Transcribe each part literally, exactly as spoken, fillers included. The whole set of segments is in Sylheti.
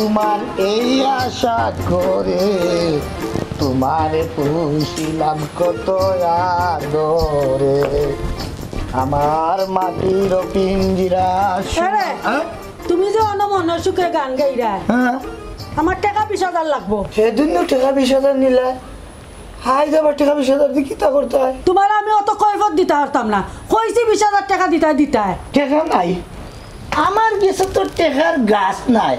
তোমার এই আশা করে তোমারে পুষিলাম কত আদরে, আমার মাটির পিঞ্জিরা। আরে, হ্যাঁ? তুমি যে অন মনর সুখে গান গাইরায়, হ্যাঁ। আমার টেকা বিশ হাজার লাগবো। সেদিন তো টেকা বিশ হাজার নিলায়, আইজ আবার টেকা বিশ হাজার দি কিতা করতায়? তুমারে আমি অত কৈফত দিতা পারতাম না, কইছি বিশ হাজার টেকা দিতায় দিতায়। টেকা নাই, আমার গেছে তো টেকার গাছ নাই,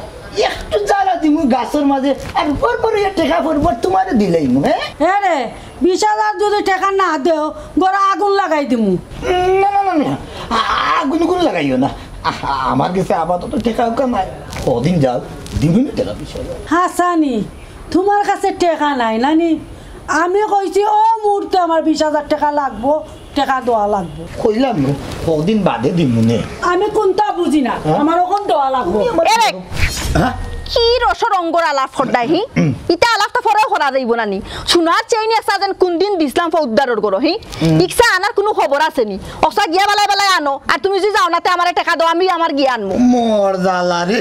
একটু জাগা দিমু গাছর মাঝে, আর পর পর ইয়া টেকা পড়বো, তুমারে দিলাইমু, হ্যাঁ? হ্যাঁ রে, বিশ হাজার যদি টেকা না দেও, ঘরো আগুন লাগাই দিমু। উম, না, না, না, না, আ-, আগুন উগুন লাগাইও না। আ-, আমার গেছে আপাতত টেকা উকা নাই, কদিন যাও, দিমু না টেকা বিশ হাজার। হাছানি, তুমার কাছে টেকা নাই নানি? আমি কইছি অউ মুহূর্তে আমার বিশ হাজার টেকা লাগবো, টেকা দেওয়া লাগবো। কইলাম নু, কদিন বাদে দিমুনে। আমি কুনতা বুঝি না, হ্যাঁ? আমার অখন দেওয়া লাগবো। তুমি আমার এরে! হ্যাঁ? কি রসরঙ্গর আলাপ কররায়, হি? ইতা আলাপ তো পরেও করা যাইবো নানি। সোনার চেইন একটা যেন কুনদিন দিছলাম ফৌজদারর ঘরো, হি? ইকসা আনার কুনু খবর আছে নি? অকসা গিয়া বালায় বালায় আনো, আর তুমি যদি যাও না, তে আমারে টেকা দেও, আমি আমার গিয়া আনমু। মর জ্বালা রে,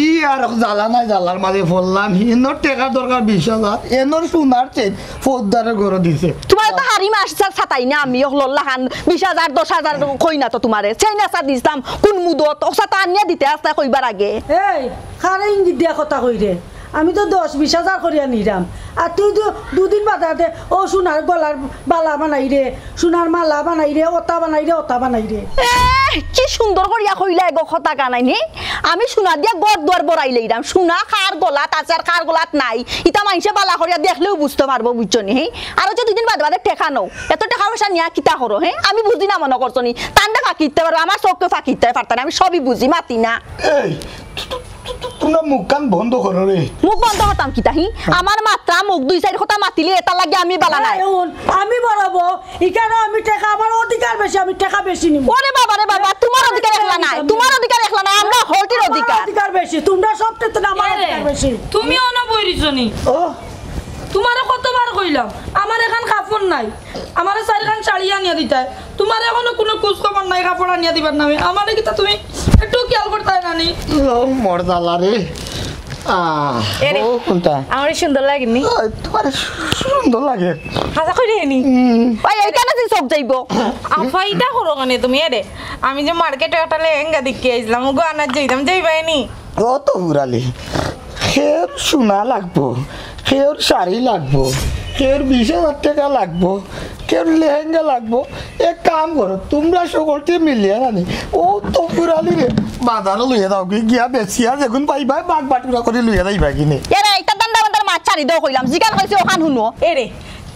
ই আর জ্বালা নাই, জ্বালার মাঝে পড়লাম। এনর টেকার দরকার বিশ হাজার, এনর সোনার চেইন ফৌজদারর ঘরো দিছে। তুমারে তো হারি মাস সাতাই না আমি, অকলর লাখান বিশ হাজার, দশ হাজার কই না তো তুমারে। চেইন একটা দিছলাম, কুন মুদত, অকসা তো আনিয়া দিতে আস্তা কইবার আগে। এই, কারে ইঙ্গিত দিয়া কথা কইরে? আমি তো দশ বিশ হাজার করিয়া নিরাম, আর তুই তো দুদিন বাদে বাদে অউ সোনার গলার বালা বানাইরে, সোনার মালা বানাইরে, অতা বানাইরে, অতা বানাইরে। এহ, কি সুন্দর করিয়া কইলা এগো কথা কানাই নি। আমি সোনা দিয়া ঘর দুয়ার বড়াই লইরাম। সোনা কার গলাত আছে আর কার গলাত নাই, ইতা মাইনষে বালা করিয়া দেখলেউ বুঝতো পারবো, বুঝছো নি? হি? আর অউ যে দুদিন বাদে বাদে টেকা নেও, এত টেকা পয়সা নিয়া কিতা করো, হে? আমি বুঝি না মনো করছো নি? তানরে ফাঁকি দিতে পারো, আমার চউখে ফাঁকি দিতে পারতা না, আমি সবই বুঝি, মাতি না। এই, তু-, তু-, তু-, তু-, তুমরা মুখখান বন্ধ করো রে। মুখ বন্ধ করতাম কিতা, হি? আমার মাতরা মুখ দুই চাইর কথা মাতিলে এটার লাগি আমি বালা নায়। এই হুন, আমি বড় বউ, ইখানো আমি টেকা, আমার অধিকার বেশি, আমি টেকা বেশি নিমু। ওরে বাবা রে বাবা, তুমার অধিকার একলা নায়, তুমার অধিকার একলা নায়, আমরা হকলটির অধিকার। অধিকার বেশি, তুমরা সব টেকা, আমার অধিকার বেশি। তুমি অনো বইরিছো নি? ও। তুমারে কতবার কইলাম, আমার এখান কাপড় নাই, আমারে চাইরখান শাড়ি আনিয়া দিতায়। তুমার অখনো কুনু খোঁজ খবর নাই কাপড় আনিয়া দিবার নামে। আমারে কিতা তুমি একটু খেয়াল করতায় না নি? ও মর জ্বালা রে। আহ, এরে, ও কুনটা? আমারে সুন্দর লাগে নি? ও, তুমারে সু-, সুন্দর লাগে। হাছা কইরে নি? হুম। ওই, এইখানো যে চউখ যাইবো। আফা, ইতা করো কেনে তুমি? এরে, আমি যে মার্কেটো একটা লেহেঙ্গা দেখিয়া আইছলাম, অগু আনাত যাইতাম, যাইবায় নি? ও তো ফুরালি, কেউর সোনা লাগবো, কেউর শাড়ি লাগবো, কেউর বিশ হাজার টেকা লাগবো, কেউর লেহেঙ্গা লাগবো। এক কাম করো, তুমরা হকলটি মিলিয়া নানি, ও তো ফুরালি রে, বাজারো লইয়া যাওগি, গিয়া বেচিয়া যেগুন পাইবায়, ভাগ বাটুরা করি লইয়া যাইবায় গিনে। এরে, ইতা ধান্দা বান্দার মাত ছাড়ি দেও কইলাম, জিকান কইছি অখান হুনো। এরে,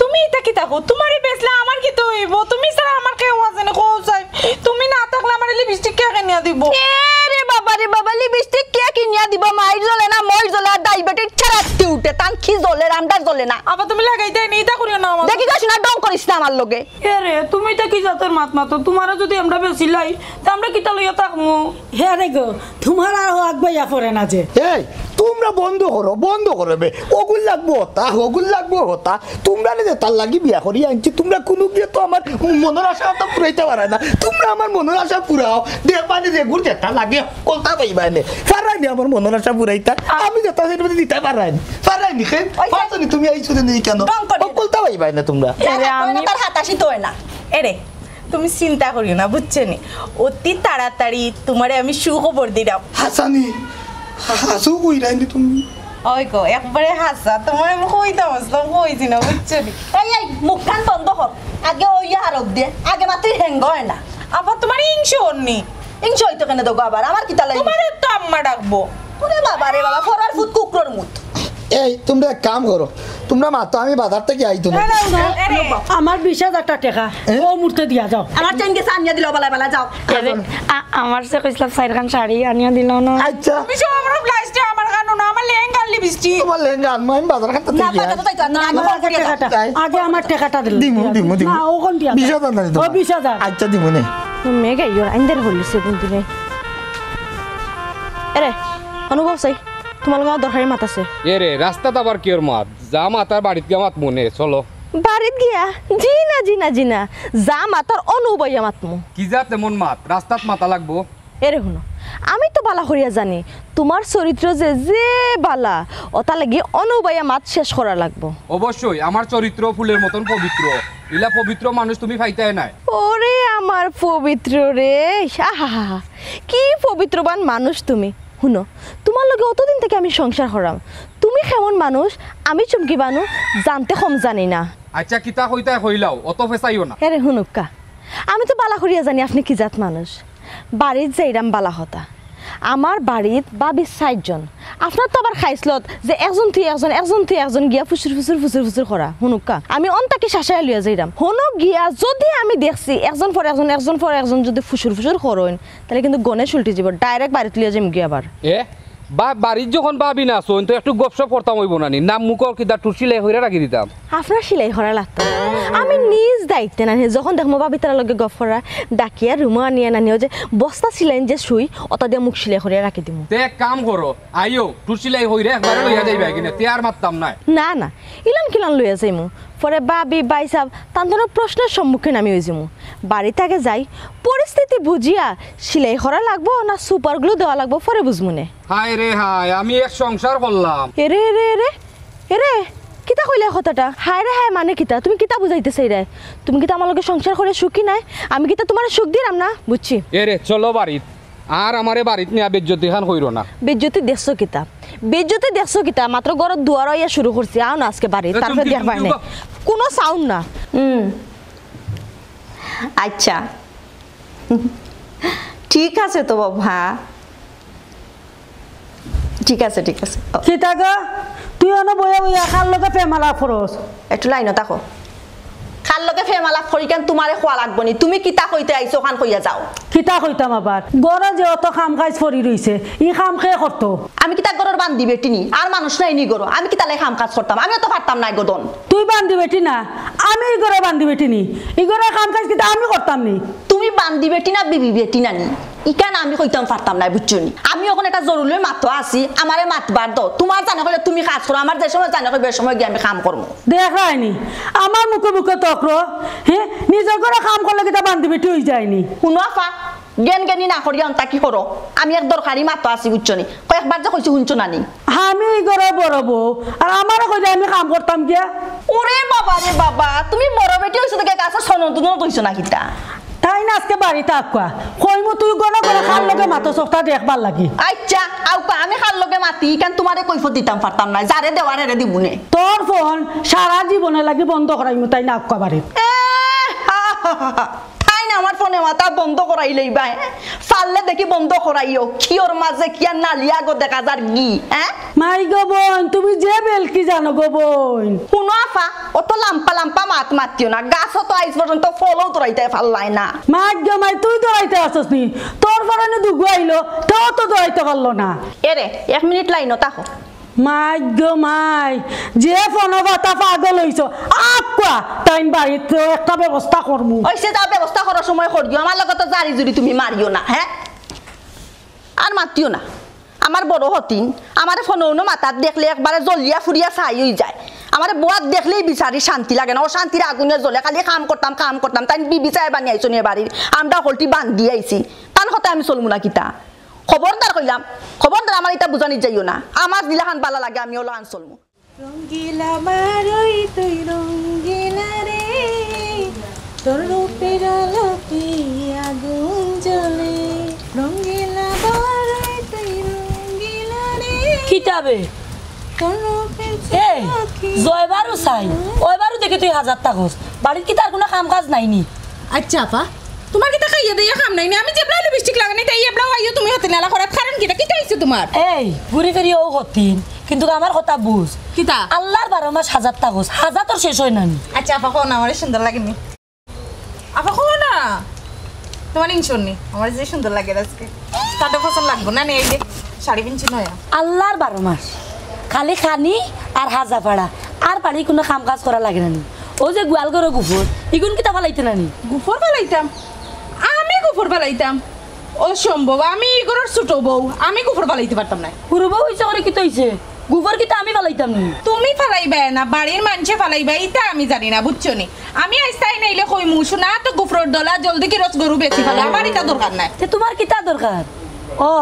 তুমি ইতা কিতা কও? তুমারে বেচলে আমার কিতা অইবো? তুমি ছাড়া আমার কেউ আছে নি, কও চাই। তুমি না থাকলে আমারে লিপস্টিক কে কিনিয়া দিবো? এরে বাবা রে বাবা, লিপস্টিক কে কিনিয়া দিবো? মাইর জ্বলে না, মইর জ্বলে, আর ডায়াবেটিস ছাড়াতে উঠে, তান কি জ্বলে, রামডার জ্বলে না। আবার তুমি লাগাই দেয় নি, ইতা করিও না আমার। দেখি যাস না, ঢং করিস না আমার লগে। এরে, তুমি ইতা কি জাতর মাত মাতো? তুমারে যদি আমরা বেচিলাই, তে আমরা কিতা লইয়া থাকমু? হে রে গো, তুমার আর হক বাইয়া পড়ে না যে। এই, তুমরা বন্ধ করো, বন্ধ করো বে। অগুর লাগবো হতা, অগুর লাগবো হতা। তুমরারে যেতার লাগি বিয়া করি আনছি, তুমরা কুনু গিয়ে তো আমার মনর আশা তো পুরাইতা পারায় না। তুমরা আমার মনর আশা পুরাও, দেখবায়নে যেগুর যেতা লাগে, হকলতা পাইবায়নে। পারায় নি আমার মনর আশা পুরাইতা। আমি যেতা চাইরাম দিতা পারায় নি। পারায় নি কে? ওই যে পারছো নি তুমি আইছো নি কেনে? ঢং করিও না। হকলতা পাইবায়নে তুমরা। এরে, আমি তার হাতাশি তো অয় না। এরে, তুমি চিন্তা করিও না, বুঝছো নি? অতি তাড়াতাড়ি তুমারে আমি সুখবর দিরাম। হাছানি, হা-, হাছু কইরায় নি তুমি? ওই গো, একবারে হাছা। তুমারে আমি কইতাম আছলাম, কইছি না, বুঝছো নি? এই, এই, মুখখান বন্ধ কর। আগে অইয়া হারক দে, আগে মাতলে হেঙ্গ অয় না। আবার তুমার হিংসা অর নি? হিংসা অইতো কেনে দেখো আবার, আমার কিতা লাগি? তুমারে তো আম্মা ডাকবো। ওরে বাবা রে বাবা, ফরার ফুত কুকুরর মুত। এই, তুমরা এক কাম করো, তুমরা মাতো, আমি বাজার থাকি আইতো না। না, না, না, আরে। আমার বিশ হাজার টেকা, এ? অউ মুহূর্তে দিয়া যাও। আমার চেইন গেছে আনিয়া দিলাও, বালায় বালায় যাও। আরে, আ-, আমার সে কইছলাম চাইরখান শাড়ি আনিয়া দিলাও না। আচ্ছা। তুমি সব আমার ব্লাউজটা আমার কানো না, আমার লেহেঙ্গা আর লিপস্টিক। তুমার লেহেঙ্গা আনমু, আমি বাজার খান থাকি না, আই। বাজার তো যাইতো না, আমি আমার বাজার টেকাটা, যাই। আগে আমার টেকাটা দিল। দিমু, দিমু, দিমু। না, অখন দিয়া ও যাও। বিশ হাজার নাই ও, তোমার। বিশ হাজার। আচ্ছা, দিমু নে। মেঘ আইয়র আইন্দার বলিছে কোন দিনে। এরে, অনুভব চাই। তুমার লগে আমার দরকারি মাত আছে। এরে, রাস্তাত আবার কিওর মাত? যা মাতার বাড়িত গিয়া মাতমু নে, চলো। বাড়িত গিয়া? জি না, জি না, জি না। যা মাতার অনু বইয়া মাতমু। কি জাত এমন মাত? রাস্তাত মাতা লাগবো? এরে হুনো, আমি তো বালা করিয়া জানি তুমার চরিত্র যে, যে বালা, অতার লাগি অনউ বাইয়া মাত শেষ করা লাগবো। অবশ্যই, আমার চরিত্র ফুলের মতন পবিত্র। ইলা পবিত্র মানুষ তুমি পাইতায় নায়। ওরে আমার পবিত্র রে, আহাহাহা, কি পবিত্রবান মানুষ তুমি। হুনো, তুমার লগে অতদিন থাকি আমি সংসার করাম, তুমি কেমন মানুষ আমি চুমকি বানু জানতে কম জানি না। আচ্ছা, কিতা কইতায় কইলাও, অত ফেসাইও না। এরে হুনুক্কা, আমি তো বালা করিয়া জানি আপনে কি জাত মানুষ। বাড়িত যাইরাম বালা কথা। আমার বাড়িত ভাবি চাইরজন। আপনার তো আবার খাইছলত যে একজন থুই একজন, একজন থুই একজন গিয়া ফুসুর ফুসুর ফুসুর ফুসুর করা। হুনুক্কা, আমি অন থাকি শাসাইয়া লইয়া যাইরাম। হনো গিয়া যুদি আমি দেখছি একজন পর একজন, একজন পর একজন যুদি ফুসুর ফুসুর করইন, তাইলে কিন্তু গণেশ উল্টি যাইবো, direct বাড়িত লইয়া যাইমু গিয়া আবার। এ, বা-, বাড়িত যখন ভাবি না আছইন, তো একটু গপসপ করতাম অইবো না নি? না মুখর কিতা টুট সিলাই কইরা রাখি দিতাম? আপনার সিলাই করা লাগতো না। আমি নিজ দায়িত্বে নানি, যখন দেখমু ভাবি তারার লগে গপ করা, ডাকিয়া রুমো আনিয়া নানি, অউ যে বস্তা সিলাইন যে সুই, অতা দিয়া মুখ সিলাই করিয়া রাখি দিমু। তে এক কাম করো, আইও, টুট সিলাই কইরা একবারে লইয়া যাইবায় কিনে, তে আর মাততাম নায়। না, না, ইলান কিলান লইয়া যাইমু? পরে ভাবি, ভাইসাব, তান ধরো প্রশ্নের সম্মুখীন আমি অইযিমু। বাড়িত আগে যাই, পরিস্থিতি বুঝিয়া সিলাই করা লাগবো না super glue দেওয়া লাগবো, পরে বুঝমুনে। হায় রে হায়, আমি এক সংসার করলাম। এরে, এরে, এরে, এরে, কিতা কইলা কথাটা? হায় রে হায় মানে কিতা? তুমি কিতা বুঝাইতে চাইরায়? তুমি কিতা আমার লগে সংসার করিয়া সুখী নায়? আমি কিতা তুমারে সুখ দিরাম না? বুঝছি। এরে, চলো বাড়িত। আর আমারে বাড়িত নিয়া বেইজ্জতি খান কইরো না। বেইজ্জতি দেখছো কিতা? বেইজ্জতি দেখছো কিতা? মাত্র ঘরর দুয়ারো আইয়া শুরু করছি, আও না আজকে বাড়িত, এ, তারপরে চুমকি, দেখবায় চুমকি, নে। উঠো। কোনো sound না। হুম, আচ্ছা, ঠিক আছে তো বাবা, ঠিক আছে, ঠিক আছে। ও। কিতা গো? তুই অনো বইয়া বইয়া কার লগে প্রেম আলাপ করস? একটু লাইনো থাকো। কার লগে প্রেম আলাপ করি কেন, তুমারে কওয়া লাগবো নি? তুমি কিতা কইতে আইছো, অখান কইয়া যাও। কিতা কইতাম আবার? ঘরো যে অত কাম কাজ পড়ি রইছে, ই কাম কে করতো? আমি কিতা ঘরর বান্দি বেটি নি? আর মানুষ নাই নি ঘরো? আমি কিতা লাই কাম কাজ করতাম? আমিও তো পারতাম নায় গো দন। তুই বান্দি বেটি না, আমি ই ঘরর বান্দি বেটি নি? ই ঘরর কাম কাজ কিতা আমি করতাম নি? তুমি বান্দি বেটি না, বিবি বেটি না নি? ইখান আমি কইতাম পারতাম নায়, বুঝছো নি? আমি অখন একটা জরুরি মাতো আছি, আমারে মাতবার দেও। তুমার জানে কইলে তুমি কাজ করো, আমার যে সময় জানে কইবে, এ সময় গিয়া আমি কাম করমু। দেখরায়নি, আমার মুখে মুখে তক্র, হে, নিজর ঘরো কাম করলে কিতা বান্দি বেটি অইযায়নি? হুনো আফা, জ্ঞান জ্ঞানী না করিয়া অন্তা কি করো? আমি এক দরকারি মাতো আছি, বুঝছো নি? কয়েকবার যে কইছি, হুনছো না নি? আমি ই ঘরর বড় বউ, আর আমারে কইলে আমি কাম করতাম গিয়া? ওরে বাবা রে বাবা, তুমি বড় বেটি অইছো দেখে গাছো সনদ টনদ অইছো না কিতা? তাইন আজকে বাড়িত আউক্কা। কইমু তুই ঘন ঘন কার লগে মাতস অতা দেখবার লাগি। আচ্ছা, আউক্কা, আমি কার লগে মাতি, ইখান তুমারে কৈফত দিতাম পারতাম নায়। যারে দেওয়ার এরে দিমুনে। তোর ফোন সারা জীবনর লাগি বন্ধ করাইমু, তাইন আউক্কা বাড়িত। এ, হা, হা, হা, হা। তাইন আমার ফোনে মাতা বন্ধ করাইলাইবা, হে? পারলে দেখি বন্ধ করাইও। কিওর মাঝে কিয়া নালিয়া গো দেখা যার গি, হে? মাই গো বইন, তুমি যে বেলকি জানো গো বইন। হুনো আফা, অত লাম্পা লাম্পা মাত মাতিও না। গাছো তো আইজ পর্যন্ত ফলও ধরাইতে পারলায় না। মাই গো মাই, তুই ধরাইতে পারছস নি? তোর ফরানো দুগু আইলো, তেও তো ধরাইতে পারলো না। এরে, এক মিনিট লাইনো থাকো। মাই গো মাই, যে ফোনো ফাতা পাগল অইছো, আউক্কা, তাইন বাড়িত একটা ব্যবস্থা করমু। অইছে, যাও ব্যবস্থা করার সময় করিও, আমার লগে তো জারি জুরি তুমি মারিও না, হে? আর মাতিও না। আমার বড় হতিন, আমারে ফোনো উনো মাতাত দেখলে একবারে জ্বলিয়া ফুরিয়া ছাই অইযায়। আমারে বওয়াত দেখলেই বিচারি শান্তি লাগে না, অশান্তির আগুনে জ্বলে, খালি কাম করতাম, কাম করতাম। তাইন বিবি চায় বানিয়া আইছো নি বাড়ির, আমরা হকলটি বান্দি আইছি, তান কথা আমি চলমু না কিতা? খবরদার কইলাম, খবরদার আমার ইতা বুঝানিত যাইও না। আমার যেলাখান বালা লাগে আমি অলাখান চলমু। রঙ্গিলা বারই তুই রঙ্গিলা রে, তোর রূপের আলোকে আগুন জ্বলে। রঙ্গিলা বারই তুই রঙ্গিলা রে, কিতা বে? তোর রূপের এই, ঝলকে জয়বারও চাই, ওইবারও দেখি তুই হাজার থাকস। বাড়িত কিতা আর কুনু কাম কাজ নাই নি? আচ্ছা আফা, তুমার কিতা খাইয়া দাইয়া কাম নাই নি? আমি যেবলা লিপস্টিক লাগাই নি, তাই এবলাও আইও তুমি হতে নালা করাত। কারণ কিতা? কিতা অইছে তুমার? এই, ঘুরি ফিরি অউ হতিন, কিন্তু আমার কথা বুঝ। কিতা? আল্লার বারো মাস হাজার থাকস, হাজার তোর শেষ অয় না নি। আচ্ছা আফা, কও না, আমারে সুন্দর লাগে নি? আফা, কও না, তুমার ইনশন নি, আমারে যে সুন্দর লাগে আজকে। তাতে পছন্দ লাগবো না নি, এই যে শাড়ি পিনছি নয়া। আল্লার বারো মাস, খালি খানি আর হাজা ফাড়া, আর বাড়ির কুনু কাম কাজ করা লাগে না নি। অউ যে গোয়াল ঘরো গোবর, ইগুন কিতা ফালাইতে না নি? গোবর ফালাইতাম? আমি গোবর ফালাইতাম? অসম্ভব, আমি ই ঘরর ছোট বউ, আমি গোবর ফালাইতে পারতাম নায়। হুরু বউ অইছো করি কিতা অইছে? গোবর কিতা আমি ফালাইতাম নি? তুমি ফালাইবায় না, বাড়ির মানষে ফালাইবা, ইতা আমি জানি না, বুঝছো নি? আমি আইজ তাইন আইলে কইমু, "সোনা তো গোবরর দলা, জলদি কিরছ গরু বেচি ফালা, আমার ইতা দরকার নাই।" তে তুমার কিতা দরকার? ও,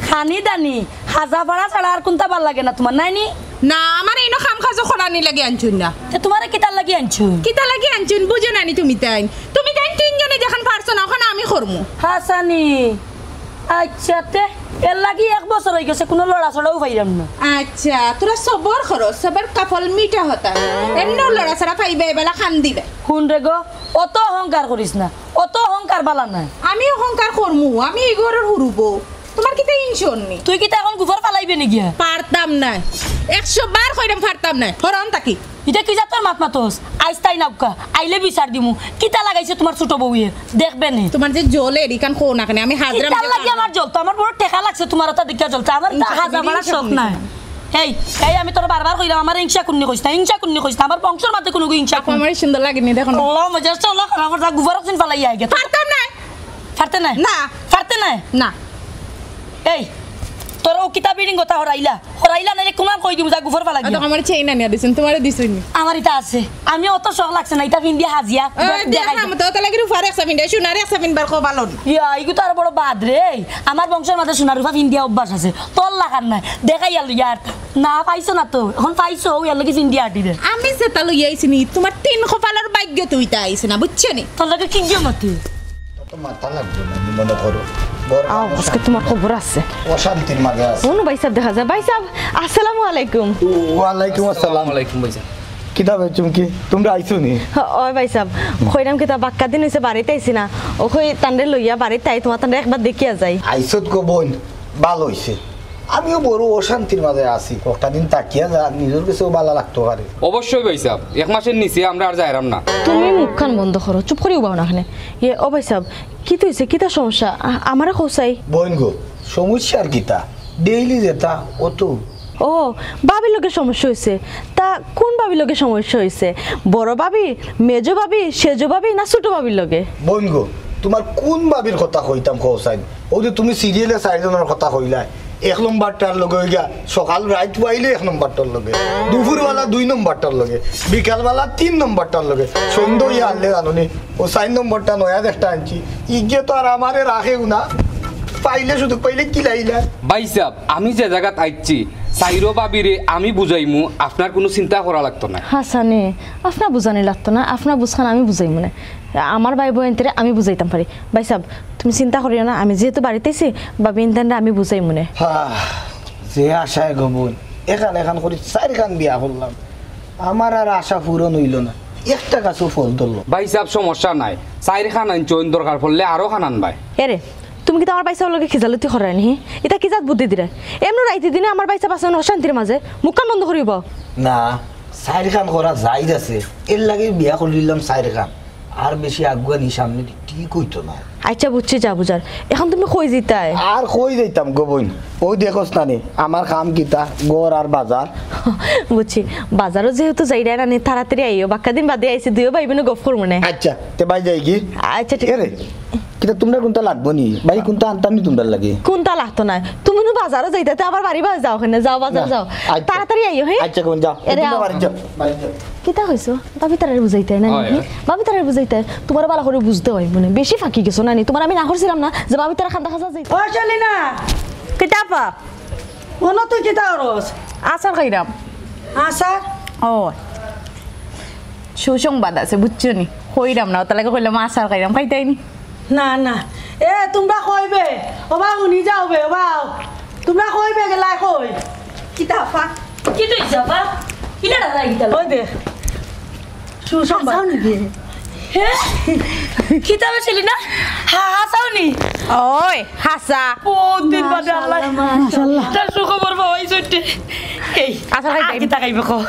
খানি দানি, হাজা ফাড়া ছাড়া আর কুনতা ভালা লাগে না তুমার, নায় নি? না, আমারে ইনো কাম কাজও করানি লাগি আনছইন না। তে তুমারে কিতার লাগি আনছইন? কিতার লাগি আনছইন বুঝো না নি তুমি তাইন? তুমি তাইন তিনজনে যেখান পারছো না, অখান আমি করমু। হাছানি। আইচ্ছা, তে এরলাগি এক বছর অইগেছে, কুনু লড়াচড়াও পাইরাম না। আইচ্ছা, তোরা সবর করো, সবর কা ফল মিঠা হোতা হ্যায়। এমনেও লড়াচড়া পাইবে, এবেলা কান্দিবে। হুন রে গো, অত অহংকার করিস না, অত অহংকার ভালা নায়। আমি অহংকার করমু, আমি ই ঘরর হুরু বউ। তুমার কিতা ইনশন নি? তুই কিতা অখন গুফর ফালাইবে নি গিয়া? পারতাম নায়, একশো বার কইরাম পারতাম নায়। হরন তাকি। ইটা কি জাতর মাত মাতস? আইজ তাইন আউক্কা, আইলে বিচার দিমু। কিতা লাগাইছে তুমার ছুটো বউয়ে, দেখবে নে। তুমার যে জ্বলের ইখান কও না কেনে, আমি হাজরাম কিতার লাগি আমার জ্বলতো? আমার বড় টেকা লাগছে তুমার অতা দেখিয়া জ্বলতো। আমার ইতা হাজা ফাড়ার শখ নাই। এই, এই, আমি তোরে বারবার কইরাম, আমারে হিংসা কুন্নি কইস না, হিংসা কুন্নি কইস না, আমার বংশর মাঝে কুনুগু হিংসা কুন্নি। আমারে সুন্দর লাগে নি, দেখো না। আল্লাহ, মজা আসছে, আল্লাহ, খারাপ কথা, গুফর অকদিন ফালাইয়া আইগে। পারতাম নায়। পারতে নায়? না। পারতে নায়? না। এই, তোর অউ কিতা বিড়িং কথা হরাইলা? হরাইলা নাইলে কুনান কই দিমু, যা গুফর ফালাই দিমু। আমার চেইন আনিয়া দিছইন, তুমারে দিছইন নি? আমার ইতা আছে, আমি অত শখ লাগছে না, ইতা ফিন্দিয়া হাজিয়া। ইয়া, ইগু তো আর বড় বাদ রে। আমার বংশর মাঝে সোনা রুফা ফিন্দিয়া অভ্যাস আছে, তোর লাখান নায়। দেখাইয়া লইয়া আর না পাইছো না তো, অখন পাইছো, অউ এরলাগি ফিন্দিয়া আটি দে। আমি যেতা লইয়া আইছি নি, তুমার তিন কপালর ভাগ্যত অইতা আইছে না, বুঝছো নি? তোর লগে কি গিয়া মাতে? অত মাতা লাগতো না, আমি মনে করো। বড় আও, মানুষ আজকে তুমার খবর আছে। অশান্তির মাঝে আছে। অনো ভাইসাব দেখা যায়। ভাইসাব, আসসালামু আলাইকুম। ওয়ালাইকুম আসসালাম। আসসালামু আলাইকুম ভাইসাব। কিতা বে চুমকি, তুমরা আইছো নি? অয় ভাইসাব, কইরাম কিতা, বাক্কা দিন অইছে বাড়িত আইছি না। অউ কই তানরে লইয়া বাড়িত আই, তুমার তানরে একবার দেখিয়া যাই। আইছত গো বইন, ভালা অইছে। আমিও বড় অশান্তির মাঝে আছি, কয়টা দিন থাকিয়া যা, নিজর গেছেও ভালা লাগতো পারে। অবশ্যই ভাইসাব, এক মাসর নিচে আমরা আর যাইরাম না। তুমি মুখখান বন্ধ করো, চুপ করি উবাও না কেনে। ইয়ে, ও ভাইসাব, কিতা অইছে, কিতা সমস্যা? আ-, আমারে কও চাই। বইন গো, সমস্যা আর কিতা? ডেইলি যেতা, অত। ও, ভাবির লগে সমস্যা অইছে। তা কুন ভাবির লগে সমস্যা অইছে? বড় ভাবি, মেজো ভাবি, সেজো ভাবি না ছুটো ভাবির লগে? বইন গো, তুমার কুন ভাবির কথা কইতাম কও চাইন? অউ যে তুমি সিরিয়ালে চাইরজনর কথা কইলায়, এক নম্বরটার লগে অইগিয়া সকাল রাইত পুয়াইলে এক নম্বরটার লগে, দুপুরবালা দুই নম্বরটার লগে, বিকালবালা তিন নম্বরটার লগে, সন্ধ্যা অইয়া হারলে জানো নি, অউ চাইর নম্বরটা নয়া একটা আনছি, ইগিয়ে তো আর আমারে রাখেউ না, পাইলে সুযোগ পাইলে কিলাইলা। ভাইসাব, আমি যে জাগাত আইছি, চাইরো ভাবিরে আমি বুঝাইমু, আপনার কুনু চিন্তা করা লাগতো না। হাছানি, আপনা বুঝানি লাগতো না, আপনার বুঝখান আমি বুঝাইমু নে। আমার ভাই বইনতরে আমি বুঝাইতাম পারি। ভাইসাব, তুমি চিন্তা করিও না, আমি যেহেতু বাড়িত আইছি, ভাবি ইনতানরে আমি বুঝাইমু নে। হা, যে আশায় গো বইন, এখান এখান করি চাইরখান বিয়া করলাম, আমার আর আশা পূরণ অইলো না, একটা গাছও ফল ধরলো না। ভাইসাব, সমস্যা নাই, চাইরখান আনছইন, দরকার পড়লে আরো খান আনবায়। এরে, তুমি কিতা আমার ভাইসাবর লগে খিজালতি করায় নি? ইতা কি জাত বুদ্ধি দিরায়? এমনে রাইতে দিনে আমার ভাইসাব আছইন অশান্তির মাঝে, মুখখান বন্ধ করি উবাও। না, চাইরখান করা জায়েজ আছে, এরলাগি বিয়া করিলিলাম চাইরখান। আর বেশি আগুয়ানি সামনে দি ঠিক অইতো না। আইচ্ছা, বুঝছি যা বুঝার। এখন তুমি কই যাইতায়? আর কই যাইতাম গো বইন? অউ দেখোস না নি, আমার কাম কিতা, ঘর আর বাজার। বুঝছি, বাজারও যেহেতু যাইরায় না নি, তাড়াতাড়ি আইও। বাক্কা দিন বাদে আইছি, দুইও ভাই বইনে গফ করমু নে। আইচ্ছা, তে ভাই যাইগি? আইচ্ছা, ঠিক। এরে, কিতা তুমরার কুনতা লাগবো নি? ভাই কুনতা আনতাম নি তুমরার লাগি? কুনতা লাগতো নায়। তুমি নু বাজারও যাইতায়, তে আবার বাড়ি বাজাও কেনে, যাও বাজার না, যাও। আইচ্ছা। তাড়াতাড়ি আইও, হে? আইচ্ছা, কুন যাও। এরে তুমরা আও। বাড়ি যাও, বাড়ি যাও। কিতা কইছো? ভাবি তারারে বুঝাইতায় না নি? অয়, অয়। ভাবি তারারে বুঝাইতায়, তুমারে ভালা করি বুঝতে অইবো নে। বেশি ফাঁকি গেছো না নি? তুমারে আমি না করছিলাম না যে ভাবি তারা খান্দা খাজা যাইতা? ও শালিনা। কিতা আপা? অনো তুই কিতা করস? আচার খাইরাম। আচার? ও। সুসংবাদ আছে, বুঝছো নি? কইরাম না, অতার লাগি কইলাম আচার খাইরাম, খাইতায় নি? না, না। এ, তুমরা কই বে? ওবা, হুনি যাও বে, ওবা। তুমরা কই বে গেলায় কই? কিতা আপা? কিতা অইছে আপা? কিলা দাদা কিতা? ওই দে। সুসংবাদ। হাছাও নি বে? হে? কিতা বে শালিনা? হা, হাছাও নি? ওই, হাছা। বহুত দিন বাদে আল্লাহ। মাশাআল্লাহ। তার সুখবর পাওয়াই ছুটে। এই, আচ্ছা, ভাই, আর ভাই। কিতা খাইবে কও?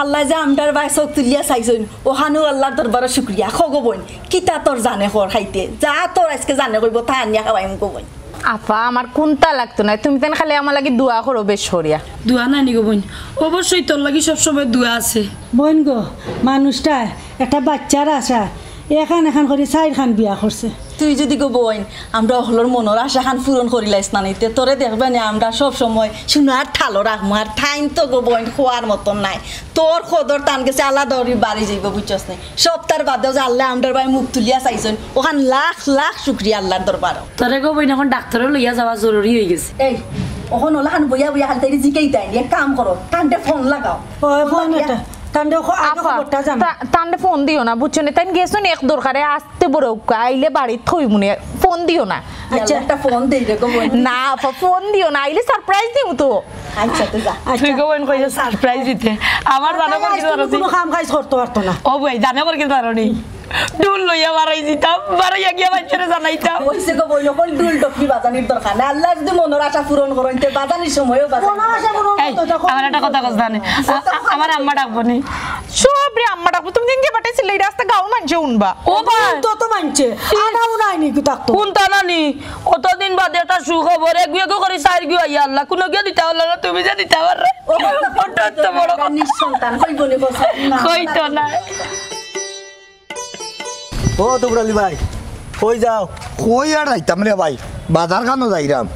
আল্লায় যে আমরার বায় চউখ তুলিয়া চাইছইন, অখানউ আল্লার দরবারো শুকরিয়া। কও গো বইন, কিতা তোর জানে কর খাইতে? যা তোর আইজকে জানে কইবো, তা আনিয়া খাওয়াইমু গো বইন। আপা, আমার কুনতা লাগতো নায়, তুমি তাইন খালি আমার লাগি দোয়া করো বেশ করিয়া। দোয়া নায় নি গো বইন, অবশ্যই তোর লাগি সবসময় দোয়া আছে। বইন গো, মানুষটা একটা বাইচ্চার আশা, এখান এখান করি চাইরখান বিয়া করছে। তুই যুদি গো বইন, আমরা অকলর মনর আশা খান পূরণ করিলাইস না নি, তে তোরে দেখবে নি, আমরা সব সময় সোনার থালো রাখমু। আর তাইন তো গো বইন, কওয়ার মতন নায়। তোর কদর তান গেছে আলাদা করি বাড়ি যাইবো, বুঝছস নি? সপ্তাহ বাদেও যে আল্লায় আমরার বায় মুখ তুলিয়া চাইছইন, অখান লাখ লাখ শুকরিয়া আল্লার দরবারো। তোরে গো বইন, অখন ডাক্তারো লইয়া যাওয়া জরুরি অইগেছে। এই, অখন অলাখান বইয়া বইয়া খালি তাইরে জিকাইতায় নি, এক কাম করো, তানরে ফোন লাগাও। ওই ফোন লাগাইয়া এটা, তানরে খ-, আগে আপা, খবরটা জানা। তা-, তানরে ফোন দিও না, বুঝছো নি? তাইন গেছইন এক দরকারে, আস্তে বড় উক্কা, আইলে বাড়িত থইমুনে, ফোন দিও না। আচ্ছা। একটা ফোন দেই রে গো বইন। না আপা, ফোন দিও না, আইলে surprise দিমু তো। আচ্ছা, তো যা। তুই গো বইন কইছো surprise দিতে। আমার জানো করি কিছু কোনো কাম কাজ করতে পারতো না। ও বইন, জানো করি কিছু পারো নি? ঢুল লইয়া বাড়াই দিতাম, বাড়াইয়া গিয়া বাচ্চারে জানাইতাম। কইছে গো বইন, অখন ঢুল ডফলি বাজানির দরকার নাই। আল্লায় যুদি মনর আশা পূরণ করইন, তে বাজানির সময়ও বাজানি। মনর আশা পূরণ এই, করতে যখন আমার একটা কথা কস না নি? আ-, আ-, আমার আম্মা ডাকবো নি? সবরে আম্মা ডাকবো। তুমি দিন যে বাটাইছিলে, এই রাস্তা গাঁওর মানষে হুনবা। ও বা। তো তো মানষে। আনা উনা আইনি কি থাকতো? কোন তানা নি? অতদিন বাদে একটা সুখবর, এগু এগু করি চাইরগু আইয়া আল্লাহ, কুনুগিয়ে দিতা পারলা না, তুমি যে দিতা পাররে। ও, ওটা তো বড় কথা। নিঃসন্তান, কইবো নি কথা? না। কইতো না। ও তুবরালি ভাই, কই যাও? কই আর যাইতাম রে ভাই, বাজার খানো যাইরাম।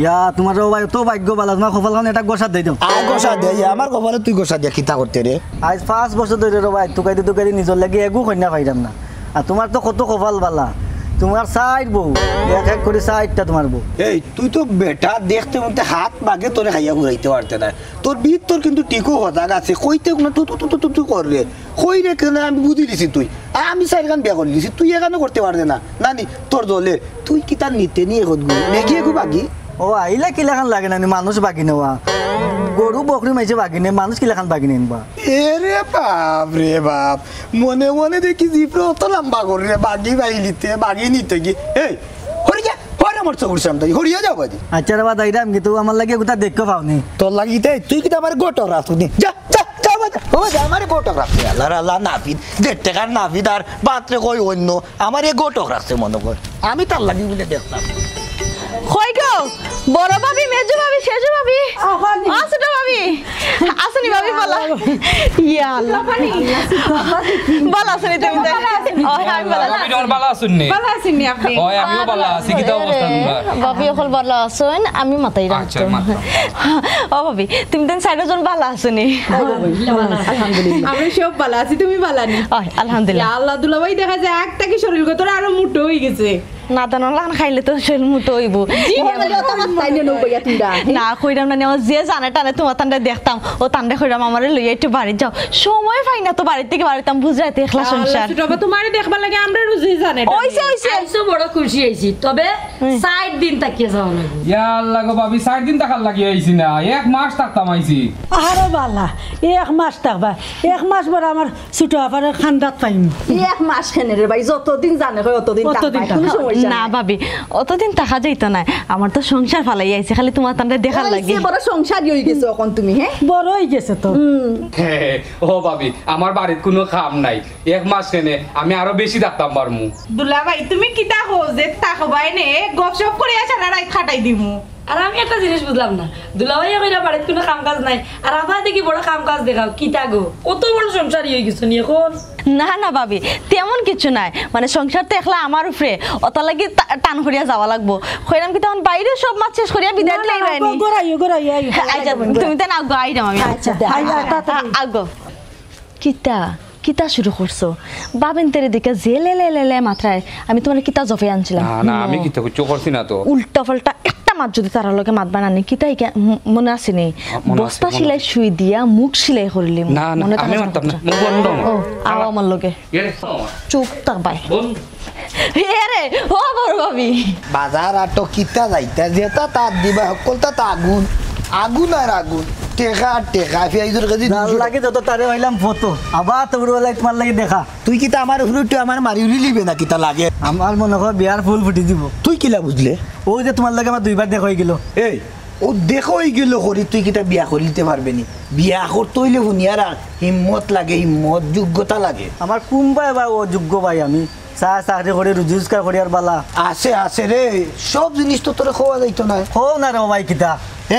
ইয়া, তুমার রে ভাই, অত ভাগ্য ভালা, তুমার কপাল খান এটা গোসা দেই দাও। আয় গোসা দে, ইয়া, আমার কপালে তুই গোসা দিয়া কিতা করতে রে? আইজ পাঁচ বছর ধরি রে ভাই, তুকাইতে তুকাইতে নিজর লাগি এগু কইনা পাইরাম না। আর তুমার তো কত কপাল ভালা, তুমার চাইর বউ, এক এক করি চাইরটা তুমার বউ। এই, তুই তো বেটা দেখতে মতে হাত বাগে তোরে খাইয়া ঘুরাইতে পারতে না। তোর ভিতর কিন্তু টিকো হজাগ আছে, কইতে কোনো তু তু তু তু তু তু কর রে। কই রে, কেনে আমি বুঝি দিছি তুই। আর আমি চাইরখান বিয়া করি দিছি, তুই এখানো করতে পারতে না। না নি, তোর দলে, তুই কিতা নিতে নি এখন গু? মেগি এগু বাগি? ও, আইলে কিলাখান লাগে না নি, মানুষ বাগি নেওয়া। গরু বকরি মাইছে বাগি নে, মানুষ কিলাখান বাগি নেনবা? এ রে বাপ রে বাপ, মনে মনে দেখি জিফরে অত লম্বা করে রে, বাগি বাইলিতে, বাগি নিতে গি। এই, হরি যা, হরে আমার চকুর সামনে, হরিয়া যাও বাজি। আচ্ছা রে বা, যাইরাম কিন্তু আমার লাগি গুতা দেখতে পাওনি। তোর লাগি তাই, তুই কিন্তু আমার গোটক রাখতো নি। যা, যা, যা বাজা, ও বাজা, আমারে গোটক রাখছে। আল্লাহ, আল্লাহ, নাপিত, দেড় টাকার নাপিত আর বাতরে কই অন্য, আমারে গোটক রাখছে মনে কর। আমি তার লাগি বলে দেখতাম। কই গো, বড় ভাবি, মেজু ভাবি, সেজু ভাবি, আফানি। আ, ছোট ভাবি, আছনি ভাবি, ভালা? ইয়া আল্লাহ। ভালা আছনি তুমি? ও, হ্যাঁ, আমি ভালা আছি। ভাবি, তুমার ভালা আছনি? ভালা আছনি আপনি? ওই, আমিও ভালা আছি। কিতা অবস্থা তুমার? ভাবি অকল ভালা আছইন, আমি মাতাই আচ্ছা, রাখতো। মাতো। ও ভাবি, তুমি তো চাইরজন ভালা আছনি? আলহামদুলিল্লাহ। আমরা সব ভালা আছি, তুমি ভালা নি? ওই, আলহামদুলিল্লাহ। ইয়া আল্লাহ, দুলাভাই দেখা যায় আগ থাকি শরীর গতরে আরো মোটা অইগেছে। না, দানা লাখান খাইলে তো শরীর মোটা অইবো। জি, ও, তাইলে অত মাছ তাই নিয়ে নৌকা গিয়া তুইরা। না, কইরাম না, ও যে জানে টানে তুমার তানরে দেখতাম, ও তানরে কইরাম আমারে লইয়া একটু বাড়িত যাও। সময় পাই না তো বাড়িত থাকি বারইতাম, বুঝরায় তো একলা সংসার। ছোট বাবা, তুমারে দেখবার লাগি আমরা রুজি জানে টানে। ওইছে, ওইছে। আইছো বড় খুশি অইছি, তবে হুম। চাইর দিন থাকিয়া যাওয়া লাগবো। ইয়া আল্লাহ গো ভাবি, চাইর দিন থাকার লাগি আইছি না, এক মাস থাকতাম আইছি। আরে বালা, এক মাস থাকবা, এক মাস পরে আমার ছোট আফারে খান্দাত পাইমু। এক মাস কেনে রে ভাই, যতদিন জানে কয় অতদিন অতদিন থাকবা, থাকবা। কোনো সমস্যা না নাই। ভাবি, অতদিন থাকা যাইতো না। আমার তো সংসার ফালাই আইছে, খালি তুমার তানরে দেখার লাগি। বড় সংসারী অইগেছো অখন তুমি, হ্যাঁ? বড় অইগেছে তো। হুম। হে, ও ভাবি, আমার বাড়িত কোনো কাম নাই। এক মাস কেনে, আমি আরো বেশি থাকতাম পারমু। দুলাভাই, তুমি কিতা কও, যে থাকবায় নে, গপসপ করিয়া সারা রাইত কাটাই দিমু। আর আমি একটা জিনিস বুঝলাম না, দুলাভাইয়ে কইরা বাড়িত কোনো কাম কাজ নাই, আর আফায় দেখি বড় কাম কাজ দেখাও, কিতা গো? অত বড় সংসারী অইগেছো নি অখন? না, না ভাবি, তেমন কিচ্ছু নাই। মানে, সংসার তো একলা আমার উপরে, অতার লাগি টা-, টান করিয়া যাওয়া লাগবো। কইরাম কিতা, অখন বাইরে সব মাত শেষ করিয়া বিদায় দিলাই না, না, না, রাইনি। গো-, গোড়াইও, গোড়াইও, আইও। আচ্ছা, তুমি তো না গো, আইরাম আমি। আচ্ছা, আচ্ছা, আইও, আইও, তাড়াতাড়ি। আ-, আগো। কিতা? কিতা শুরু করছো? বাবিন্তরে দেখিয়া যে লে লে লে লে মাতরায়, আমি তুমারে কিতা জফাই আনছিলাম? না, না, আমি হুনো। কিতা কিচ্ছু করছি না তো। উল্টা পাল্টা একটা মাত যুদি তারার লগে মাতবা না নি, কিতা ইকা ম-, মনে আছে নি? আ, মনে আছে, বস্তা মনে সিলাই আছে। সুই দিয়া মুখ সিলাই করিলিমু। না, না, মনে থাকে আমি যেন মাততাম না। কথা। মুখ বন্ধ। ও, আও আমার লগে। এরে, চুপ থাকবায়। বন্ধ। এরে, ও বড় ভাবি। বাজার আটো কিতা যাইতা, যেতা তাত দিবা, হক্কলতা তা আগুন। আগুন আর আগুন। টেকা আর টেকা, পিয়াইজর কেজি যার দুইশো। লাগে যত তারে অইলাম ফটো। আবার তো উড়ওয়ালাই তুমার লাগি দেখা। তুই কিতা আমার হুরুটু আমার মারি উড়ি লিবে না কিতা লাগে? আমার মনে হয় বিয়ার ফুল ফুটি দিব। তুই কিলা বুঝলে? ওই যে তুমার লগে আমার দুইবার দেখা অইগেলো। এই, ও দেখা অইগেলো করি তুই কিতা বিয়া করিলিতে পারবে নি? বিয়া করতে অইলে হুনিয়ার আর হিম্মত লাগে, হিম্মত, যোগ্যতা লাগে। আমার কুনবায় বা অযোগ্য ভাই আমি? চা চাকরি করি, রুজি রোজগার করি আর বালা। আছে, আছে রে, সব জিনিস তো তোরে কওয়া যাইতো নায়। কও না রে ভাই কিতা?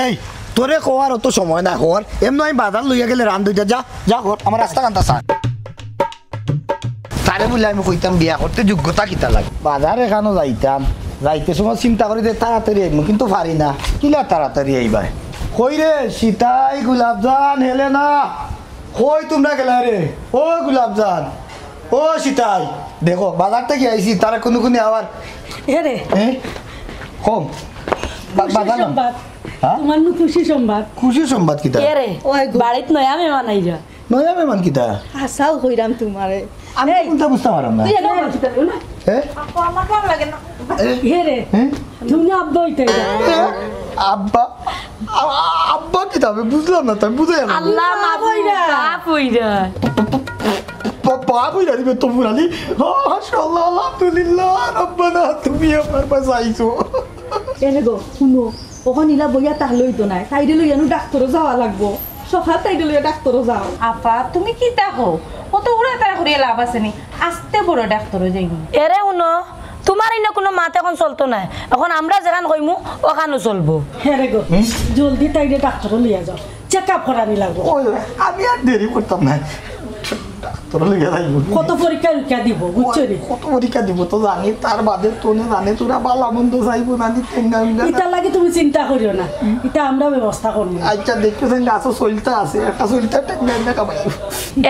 এই, তোরে কওয়ার অত সময় না, কর। এমনে আমি বাজার লইয়া গেলে রান দুইটা, যা, যা কর, আমার রাস্তা কান্তা চা। বুলে আমি কইতাম বিয়া করতে যোগ্যতা কিতা লাগে? বাজার এখানো যাইতাম, যাইতে সময় চিন্তা করি যে তাড়াতাড়ি আইমু, কিন্তু পারি না। কিলা তাড়াতাড়ি আইবায়? কই রে, সিতাই, গোলাপজান, হেলেনা, কই তুমরা গেলায় রে? ও গোলাপজান, ও সিতাই, দেখো, বাজার থাকি আইছি, তারা কুনু কুনু আবার এ রে, এ? কম। বা-, খুশি বাজার না। সংবাদ। হ্যাঁ? তুমার নু খুশি সংবাদ। খুশি সংবাদ কিতা? এ রে, ওই গো। বাড়িত নয়া মেহমান আইরা। নয়া মেহমান কিতা? হাছাউ কইরাম তুমারে। আমি তো এই, কুনটা বুঝতাম পারলাম না। তুই এনে বলছিস তাহলে না? হ্যাঁ? আপু, আমার ভালো লাগে না। এ? এ রে, হ্যাঁ? তুমি আব্বা অইতায় না। এ? আব্বা? আ-, আ-, আব্বা কিতা? আমি বুঝলাম না, তাই বুঝাই না। আল্লাহ, মা বাপ অইরা। বাপ অইরা। বা-, বাপ অইরা দিবে তো ফুরালি। মাশাআল্লাহ, আলহামদুলিল্লাহ, রব্বানা, তুমি আমার বাঁচাইছো। এনে গো, হুনো, অখন ইলা বইয়া তাহলে অইতো নায়। তাইরে লইয়া নু ডাক্তরো যাওয়া লাগবো। সকাল তাইরে লইয়া ডাক্তরো যাও। আপা, তুমি কিতা কও? অত উড়াতাড়া করিয়া লাভ আছে নি। আস্তে বড় ডাক্তরো যাইমু। এরে হুনো, তুমার ইনো কুনু মাত অখন চলতো নায়। অখন আমরা যেখান কইমু, অখানউ চলবো। হ্যাঁ রে গো, হুম? জলদি তাইরে ডাক্তরো লইয়া যাও। চেক আপ করানি লাগবো। ওই, আমি আর দেরি করতাম না। ডাক্তরো লইয়া যাইমু। কত পরীক্ষা নিরীক্ষা দিব, বুঝছো নি? কত পরীক্ষা দিব তো জানি, তার বাদে তো নে জানে তোরা বালা মন্দ যাইবো না নি, টেঙ্গা মিলা না। ইতার লাগি তুমি চিন্তা করিও না, ইতা আমরা ব্যবস্থা করমু। আচ্ছা, দেখতেছেন গাছও সইলতা আছে, একটা সইলতা টেঙ্গা মিলা কামাই।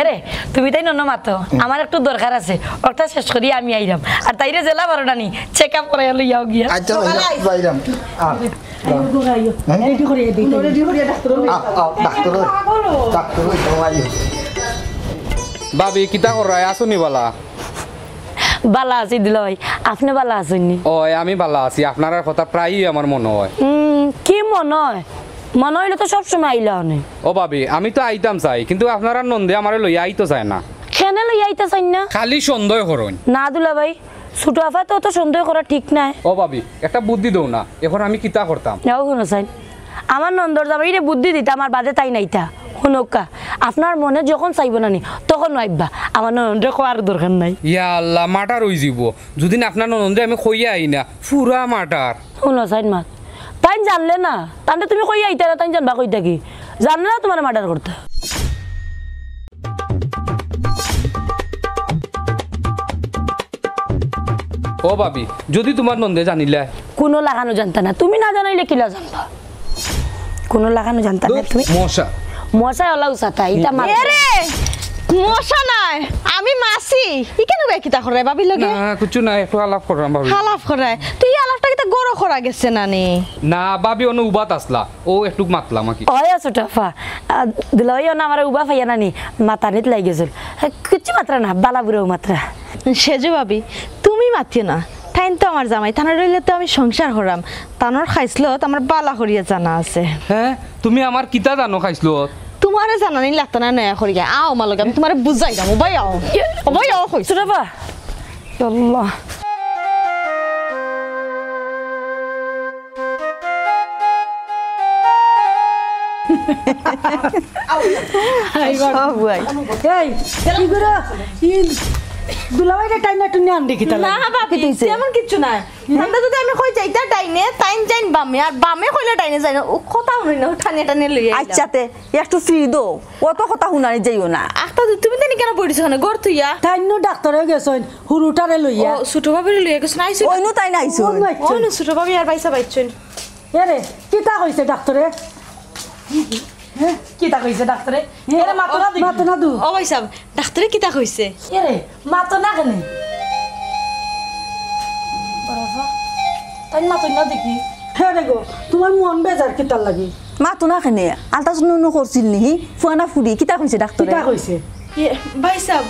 এরে, তুমি তাইন অনো মাতো, আমার একটু দরকার আছে, অটা শেষ করি আমি আইরাম। আর তাইরে যেলা পারো না নি, চেক আপ করাইয়া লইয়াও গিয়া। আচ্ছা, যাইরাম, যাইরাম। আ। আইও গো, আইও। হ্যাঁ? রেডি করিয়া দেই। রেডি করিয়া ডাক্তরো লই আ, আ, ডাক্তরো, ডাক্তরো, যাও, আইও। ভাবি, কিতা কররায়? আছো নি বালা? বালা আছি দুলাভাই, আপনে বালা আছইন নি? অয়, আমি বালা আছি। আপনারার কথা প্রায়ই আমার মনো অয়। হুম, কি মনো অয়? মনো অইলে তো সব সময় আইলা অনে। ও ভাবি, আমি তো আইতাম চাই, কিন্তু আপনারার নন্দে আমারে লইয়া আইতো চায় না। কেনে লইয়া আইতা চাইন না? খালি সন্দেহ করইন। না দুলাভাই, ছোট আফায় তো অত সন্দেহ করা ঠিক নায়। ও ভাবি, একটা বুদ্ধি দেও না, অখন আমি কিতা করতাম? যাও হুনো চাইন, আমার নন্দর জামাইরে বুদ্ধি দিতাম, আর বাদে তাইন আইতা। হুনউক্কা, আপনার মনে যখন চাইবো না নি, তখন আইবা। আমার ননদরে কওয়ার দরকার নাই। ইয়া আল্লাহ, মার্ডার অইযিবো। যুদি আপনার ননদরে আমি কইয়া আই না, পুরা মার্ডার। হুনো চাইন মাত, তাইন জানলে না, তানরে তুমি কইয়া আইতা না, তাইন জানবা কই থাকি? জানলে না তুমারে মার্ডার করতা। ও ভাবি, যুদি তুমার নন্দে জানিলায়? কুনু লাখানউ জানতা না, তুমি না জানাইলে কিলা জানবা? কুনু লাখানউ জানতা না তুমি? মশা। মশা অলাউ ছাতা, ইতা মা- এরে, মশা নায়, আমি মাছি। ইখানো বে কিতা কররায় ভাবির লগে? না, কিচ্ছু না, একটু আলাপ কররাম ভাবি। আলাপ কররায়? তুই আলাপটা কিতা গরো করা গেছে না নি? না ভাবি, অনো উবাত আছলা। অউ একটুক মাতলাম আর কি। অয় আছো টাফা। আ, দুলাভাই অনো আমারে উবা পাইয়া না নি, মাতানিত লাগি গেছিল। এ, কিচ্ছু মাতরা না, বালা বুড়াউ মাতরা। সেজু ভাবি, তুমি মাতিও না। তাইন তো আমার জামাই, তানর লইলে তো আমি সংসার কররাম। তানর খাইছলত আমার বালা করিয়া জানা আছে। হ্যাঁ, তুমি আমার কিতা জানো খাইছলত? তুমারে জানানি লাগতো না নয়া করিয়া। আও আমার লগে, আমি তুমারে বুঝাইরাম। ও ভাই আও। ও ভাই আও কইছি। ছোট আফা। ইয়া আল্লাহ। হাই বাবা। ও বুয়াই। এই, কি করো? ই দুলাভাইরে টাইনা টুনি আনদি কিতা না লাগে? ভাবি, কিতা অইছে? তেমন কিচ্ছু নাই। আমরা যুদি আমি কই যাইতা ডাইনে, তাইন যাইন বামে, আর বামে কইলে ডাইনে যাইন। ও কথা হুনইন না, ও টানিয়া টানিয়া লইয়া আইলাম। আচ্ছা, তে একটু ফ্রি দো, অত কথা হুনানি যাইও না। আখতা, তুমি তানি কেনে বইছো অখানো? ঘর থইয়া। তাইন নু ডাক্তরো গেছইন, হুরুটারে লইয়া। ও, ছোট ভাবিরে লইয়া গেছইন, আইছইন? অইনু তাইন আইছইন। অইনু আইছইন। ও, ছোট ভাবি আর ভাইসাব আইছইন। এরে, কিতা কইছে ডাক্তরে? হ্যাঁ? কিতা কইছে ডাক্তরে? এরে, মাতো না দেখি। মাতো না দু। ও ভাইসাব, ডাক্তরে কিতা কইছে? এরে, মাতো না কেনে? বাবা, তাইন মাতো না দেখি। হ্যাঁ রে গো, তুমার মন বেজার কিতার লাগি? মাতো না কেনে? আলট্রাসাউন্ড নু করছিল নি? ফুয়া না ফুড়ি, কিতা কইছে ডাক্তরে? কিতা কইছে? ইয়ে, ভাইসাব,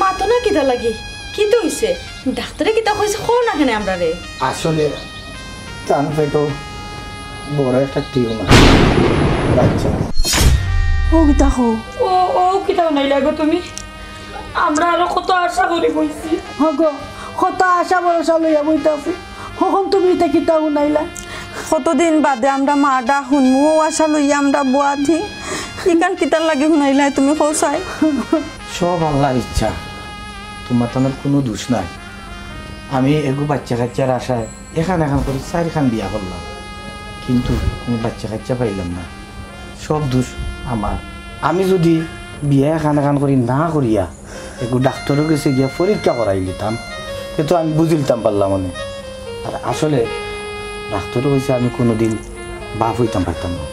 মাতো না কিতার লাগি? কিতা অইছে? ডাক্তরে কিতা কইছে, কও না কেনে আমরারে? আসলে তান পেটো বড় একটা টিউমার। বাচ্চা। ও কিতা কও? ও, ও কিতা হুনাইলা গো তুমি? আমরা আরো কত আশা করি বইছি। হগো, কত আশা ভরসা লইয়া বইতাছি। অখন তুমি ইতা কিতা হুনাইলা? কতদিন বাদে আমরা মার ডাক হুনমু, অউ আশা লইয়া আমরা বওয়াত হি। ইখান কিতার লাগি হুনাইলায় তুমি কও চাই? সব আল্লার ইচ্ছা, তুমার তানর কুনু দুষ নাই। আমি এগু বাইচ্চা কাইচ্চার আশায় এখান এখান করি চাইরখান বিয়া করলাম, কিন্তু কুনু বাইচ্চা কাইচ্চা পাইলাম না। সব দুষ আমার। আমি যুদি বিয়া এখান এখান করি না করিয়া একটু ডাক্তারর গেছে গিয়া পরীক্ষা করাই দিতাম, তে তো আমি বুঝিলতাম পারলাম অনে। আর আসলে ডাক্তারে কইছে আমি কোনোদিন বাপ অইতাম পারতাম না।